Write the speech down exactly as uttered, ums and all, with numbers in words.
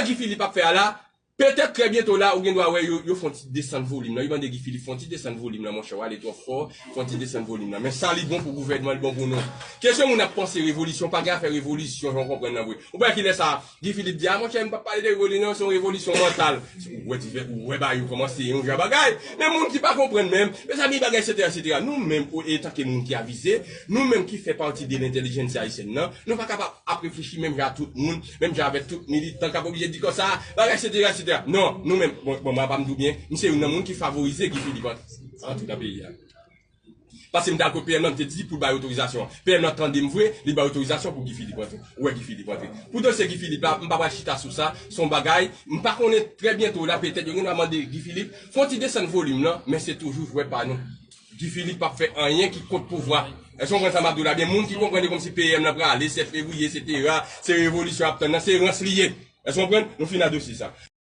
Guy Philippe ap fè a la, petèt trè byento la, ou gen dwa wè yo, yo fè yon ti desann volim nan. Yo mande Guy Philippe fè yon ti desann volim nan, monchè, w ale twò fò, fè yon ti desann volim nan. Men sa li bon pou gouvènman, li bon pou nou. Kesyon moun ap panse revolisyon, pa gen afè revolisyon, jan w konprann nan vre. Ou pa wè kilè sa, Guy Philippe di, a monchè, m p ap pale de revolisyon, se yon revolisyon mantal. Ou wè, ou wè bagay yo kòmanse yon jan bagay. Men moun ki pa konprann menm, mezanmi, bagay, etsetera, etsetera. Nou menm, o, etanke moun ki avize, nou menm ki fè pati de lentèlijens ayisyèn nan, nou pa kapab ap reflechi menm jan a tout moun, menm jan avèk tout militan k ap oblije di konsa, bagay, etsetera, etsetera. Non, nou menm, bon, bon, mwen pa m di w byen, m se youn nan moun ki favorize Guy Philippe ant-, antre nan peyi a. Paske m t al kot P M nan, m te di pou l bay otorizasyon. P M nan tande m vre, li bay otorizasyon pou Guy Philippe antre. Ou wè Guy Philippe antre. Pou dosye Guy Philippe la, m pa pral chita sou sa, se yon bagay, m pa konnen trè byento la, petèt yo gen dwa mande Guy Philippe, fè yon ti desann volim nan, men se toujou jwè pa nou. Guy Philippe p ap fè anyen ki kont pouvwa. Èske w konprann sa m ap di w la byen? Moun ki konprann li kòmsi P M nan prale, sèt fevriye, etsetera, se revolisyon ap tann nan, se rans li ye. Èske w konprann? Nou fin ak dosye sa.